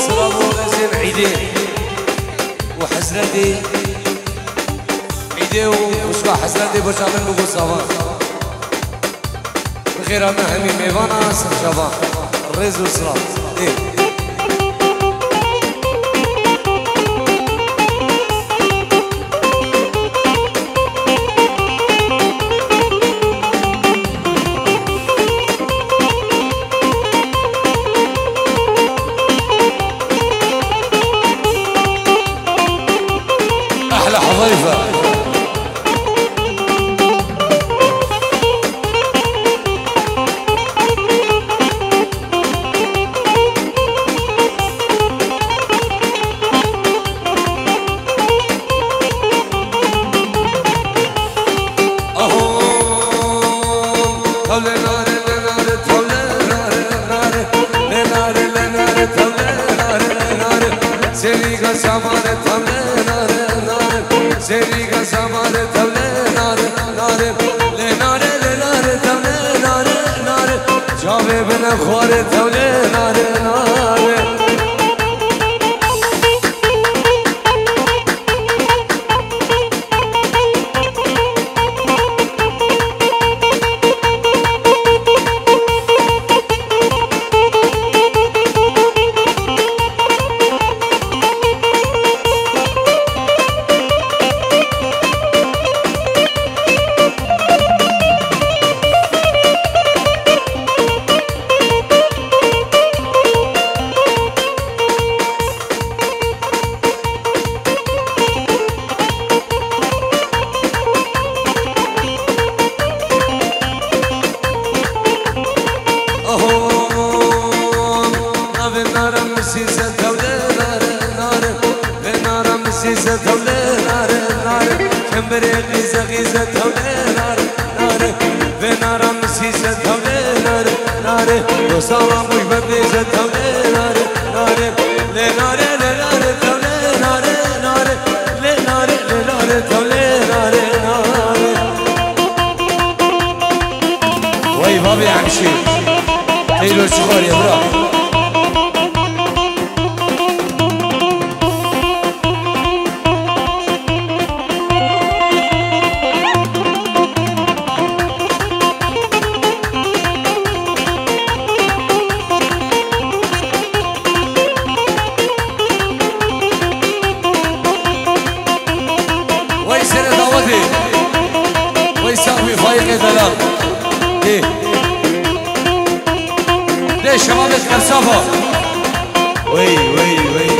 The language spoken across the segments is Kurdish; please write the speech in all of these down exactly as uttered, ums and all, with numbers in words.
Silav û rêzên îdê û hezretê, îdê û xwişka hezretê bo çavan bigo savan. Bi xêra me hemî mêvana serçava. Rêz û silav. Ê. Ehla Huzeyfe. Aho, tawle nare, le nare, tawle nare, nare, le nare, le nare, tawle nare, nare. Serî ga samare, tawle nare, nare. Serî ga samare, tawle nare, nare. Le nare, le nare, tawle nare, nare. Çavê bine xware, tawle nare, nare. Aho, navê nara misî se tewle nare, nare. Vê nara misî se tewle nare, nare. Kembere qîze qîze tewle nare, nare. Vê nara misî se tewle nare, nare. Dostala muj bebdê se tewle nare, nare. Lê nare, lê nare, tewle nare, nare. Lê nare, lê nare, tewle nare, nare. Wey bavê Hemşî. Teylo çi xwarê bira. Wey serê dawetê. Wey saxbî Faîqê delal. Dê. Dê şemamê Qersafa. Wey, wey, wey.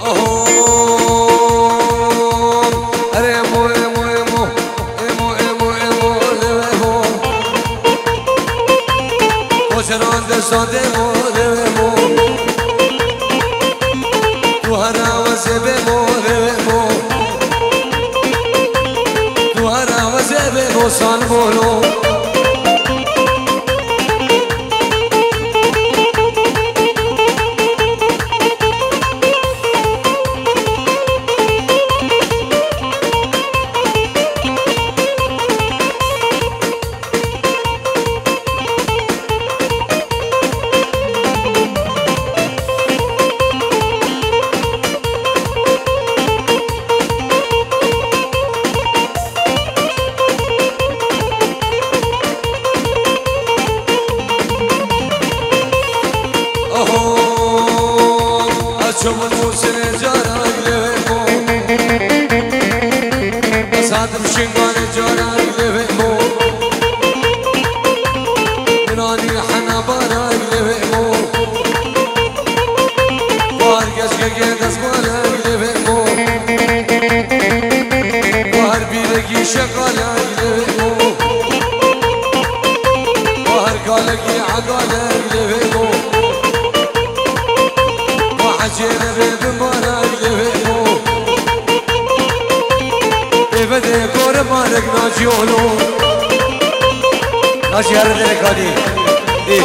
Oho. Erê emo, emo, emo. Emo, emo, emo, lew emo. Koçeran destan de emo, lew emo. Tu hera wese be mo, lew emo. Tu hera wese be mo, san bolo. Oho, ez çavan Musinê cara lê mo. Ez hatim Şinganê cara lê mo. Min anî hena bara lê mo. Bahar geşkeke destmala lê mo. Bahar bîrekî şeqala lê mo. Bahar kalekî edale lê mo. Bahar çêne bê bimala lê mo. Êvede kore marek naciyolo. Jî here derê kanî. Dî.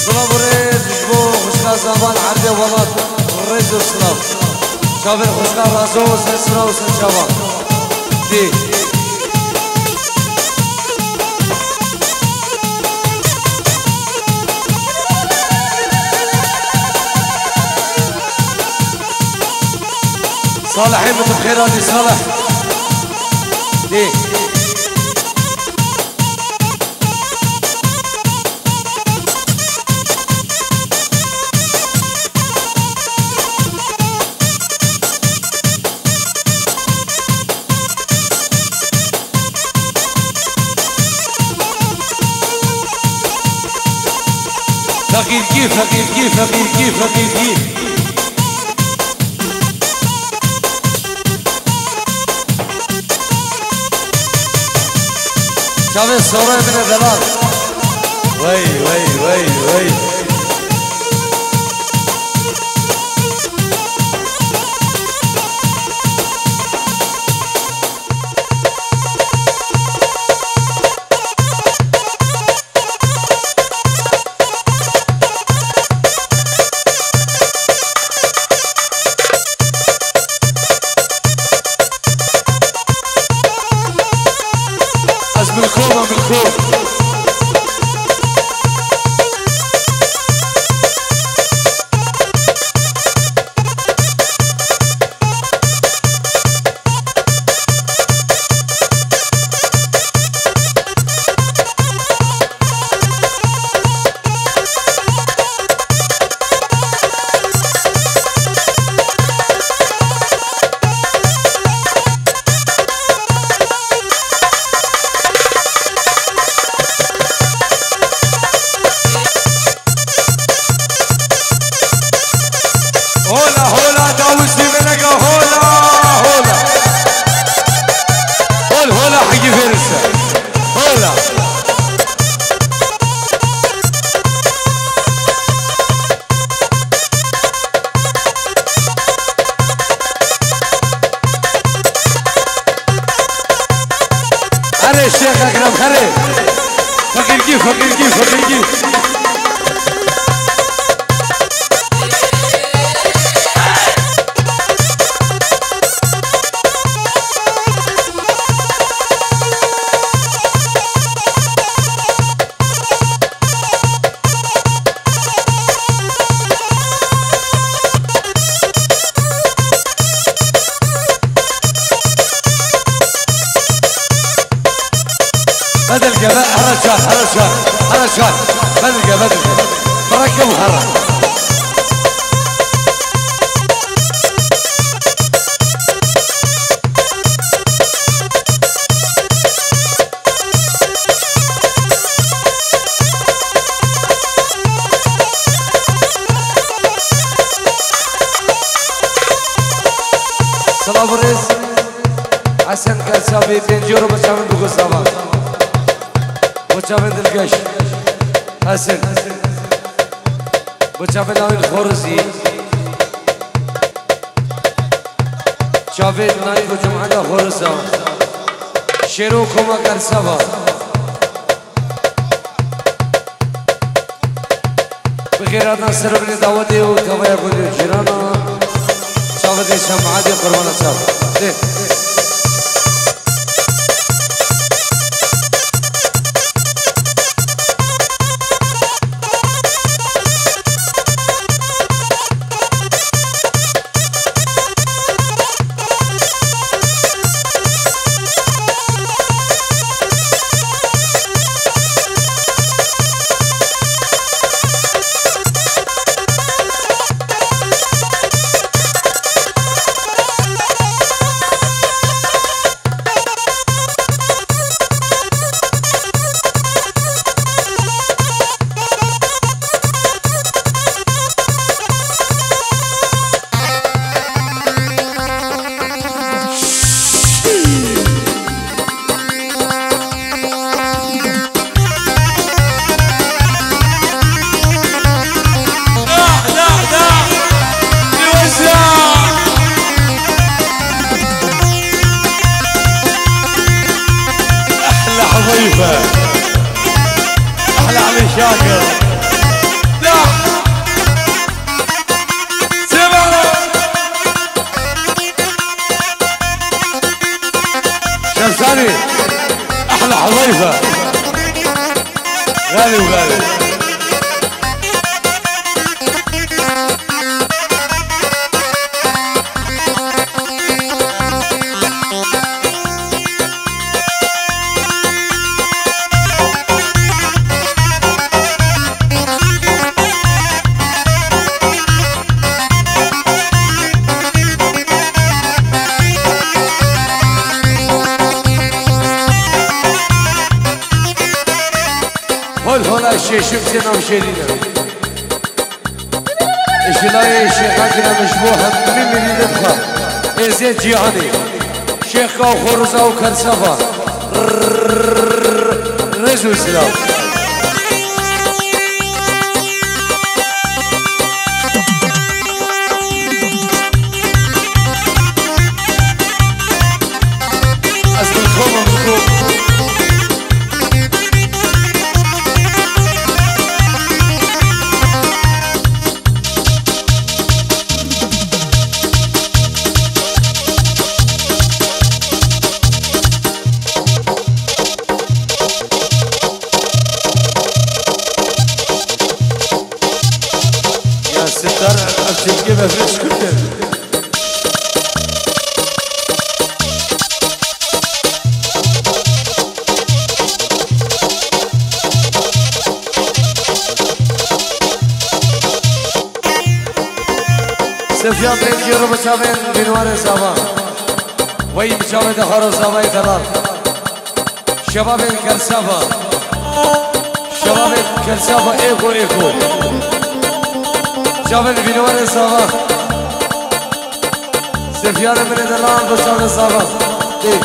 Silav û rêz ji bo xwişka Zavan erdê welat, rêz û silav. Çavên xwişka Razo, ser sira û ser çavan. Dî. Salihê min tu xêr hatî Salih. Dê. Feqîrkî, feqîrkî, feqîrkî, feqîrkî. Çavê sorê min e delal. Wey, wey, wey, wey. Ez min kom, ez min kom. Hola, hola, Dawî Sîmenega, hola, hola. Hol, hola, hegî vêrişe. Hola. Erê Şêx Ekrem, erê. Feqîrkî, feqîrkî, feqîrkî. Bedel gebe, here çar, here çar, here çar. Bedel gebe, bedel gebe. Bırakın here. Silav û rêz. Hesen Kersa bê pêncî euro bo çavên bigozava. Bo çavên dilgeş. Hesen. Bo çavên navên xorizî. Çavên nayî ku cumheta xorisa. Şêro koma Kersava. Bi xêr hatin ser binê dawetê û tevaya gundê cîrana. Çavê dê şemaetê qurbana çav. Dê. Şakir. Ya. Seba. Şemsani. Ahla Huzeyfe. Gari ve gari. Hol hola şeşim sê navşêrî de. Ji layê şêxekî re min ji bo hemî mirîdê dixwe. Êzê Cîhanî. Şêxka û xoriza û kersefa. Rêz û silav. Ez bi xwe me bi xwe. Ya Sittar, ev çimkê befrê çikur kir. Sefyan pêncî euro bi çavên Bînwarê Zava. Wey bi çavê de xaro Zavayê delal. Şebabên Kersafa. Şebabên Kersafa êko êko. Çavên Bînwarê Zava. Sefyanê min ê delal bi çavê Zava. Ê.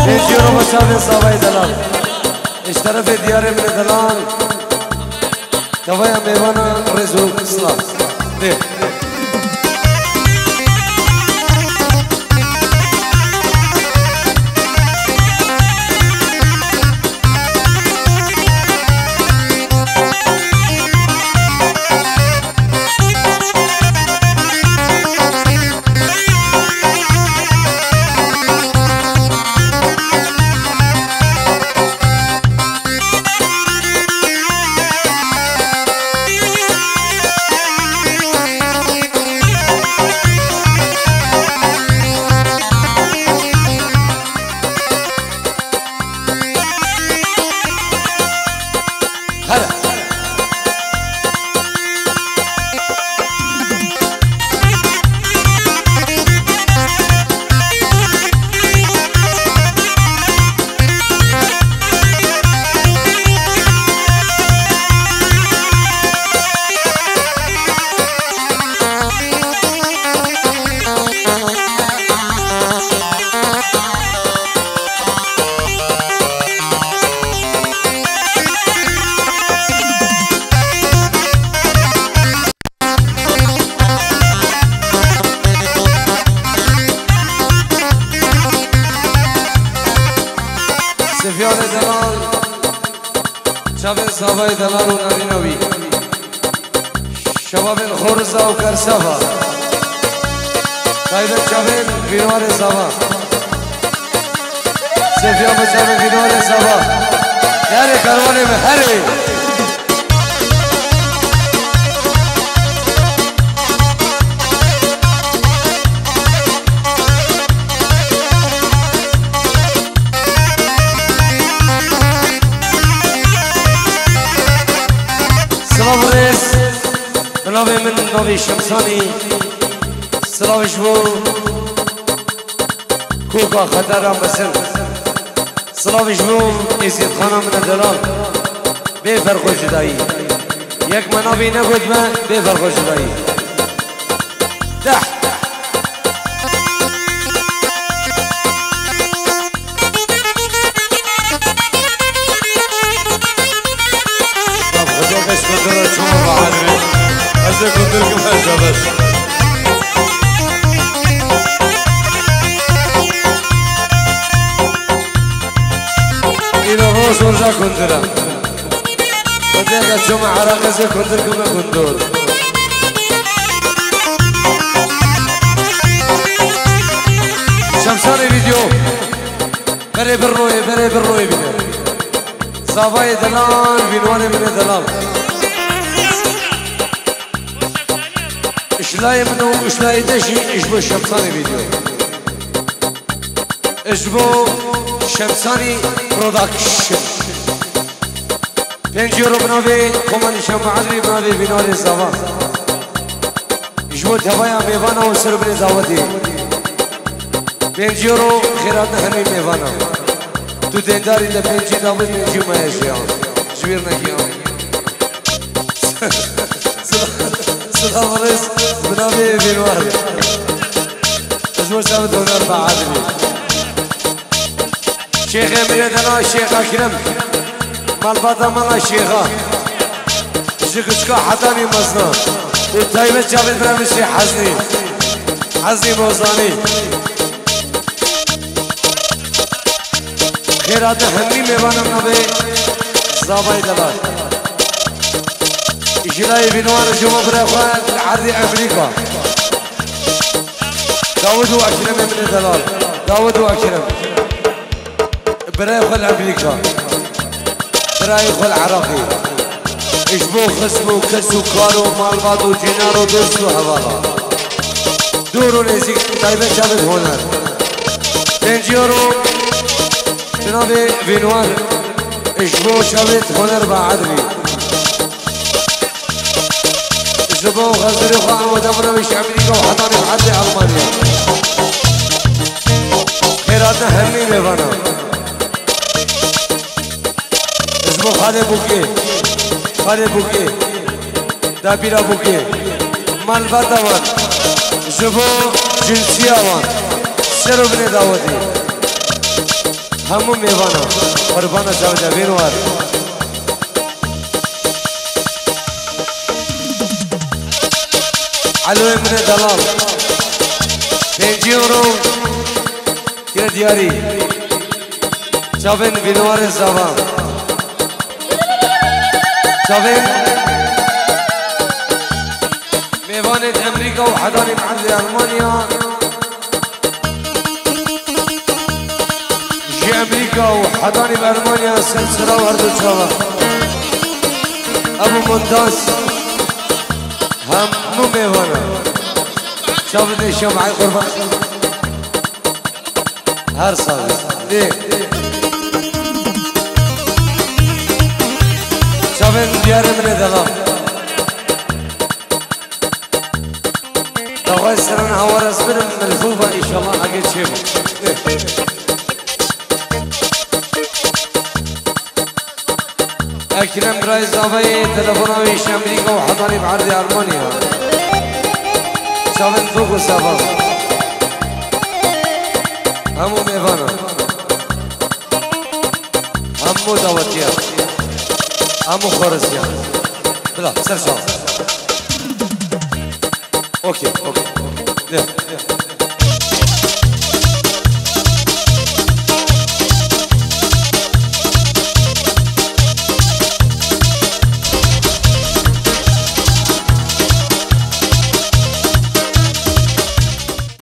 Pêncî euro bi çavê Zavayê delal. Ji terefê diyarê min ê delal. Tevaya mêvana rêz û silav. Dê. Sefyanê delal, çavên Zavayê delal û nerîna wî. Şebabên Xoriza û Kersafa. Taybet çavên Vînwarê Zava. Sefya bi çavên Vînwarê Zava. Herê kerwanê me, herê. Silav û rêz. Bi navê min, navê Şemsanî. Silav ji bo koka Xetera Mezin. Silav ji bo Êzîdxana min e delal. Bê ferq û cudayî. Yek me navê negot me, bê ferq û cudayî. Deh. Xwedê beş kundura çûma baharê. Ez ê kundur kim ez de beş. Sonuca kundura. Hadi ya, çoma Irak'ı ze kundur, kume kundur. Şemsane video. Bere bir roye, bere bir roye bine. Zavayê delal, vînwarê min ê delal. Işlayê min û işlayê te jî ji bo Şemsanê video. Ji bo Şemsanî Production. Pênc euro bi navê Komanî Şembaedrî, bi navê Vînarê Zava. Ji bo tevaya mêvana û ser binê dawetê. Pênc euro xêratine hemî mêvana. Tu dêndarî de pêncî dawî pêncî me ye jiyan. Ji wîr nekiyan. Silav rêz bi navê Vînwar. Ji bo çavê Donar Baadilî. Şêxê min ê dela Şêx Ekrem. Malbata mala Şêxa. Ji kuçka Hetanî mezna. Û taybet çavê bira min Şêx Heznî. Heznî Mozanî. Xêrate hemî mêvanan navê Zavayê Delal. Jilayê Vînwar ji bo birê xwe li erdê Amerîka. Dawid û Ekremê min ê delal. Dawid û Ekrem. Birayê xwe li Amerîka. Birayê xwe li Iraqê. Ji bo xism û kes û kar û malbat û cînar û dost û hevala. Dûr û nêzîk taybet çavêt Honer. Pênc euro. Cenabê Vînwar. Ji bo çavêt Honer Baedrî. Ji bo xezirê xwe amade bûne wî ji Amerîka û hetanî bi erdê Almanya. Xêrate hemî mêvana. Ji bo xalê Bûkê, xalê Bûkê, dapîra Bûkê, malbata wan, ji bo cinsiya wan, ser û binê dawetê. Hemû mêvana, qurbana çavê te bên war. Eloyê min ê delal. Pêncî euro kir diyarî. Çavên Vînwarê Zava. Çavên mêvanên Amerîka û hetanî erdê Almanya. Ji Amerîka û hetanî bi Almanya ser sera û her du çava. Ebu Montas hemû mêvana. Çavê te şemay qurban. Her sax. Lê. Çavên diyarê min ê delal. Daxwaz seran hawar ez birim, milfûfa înşallah heke çêbû. Ekrem birayê Zavayê, telefona wî ji Amerîka û hetanî bi erdê Almanya. Çavên bûk û sava. Hemû mêvana. Hemû dawetiya. Hemû xwarisiya. Bila, ser çav. Okey, okey. Lê.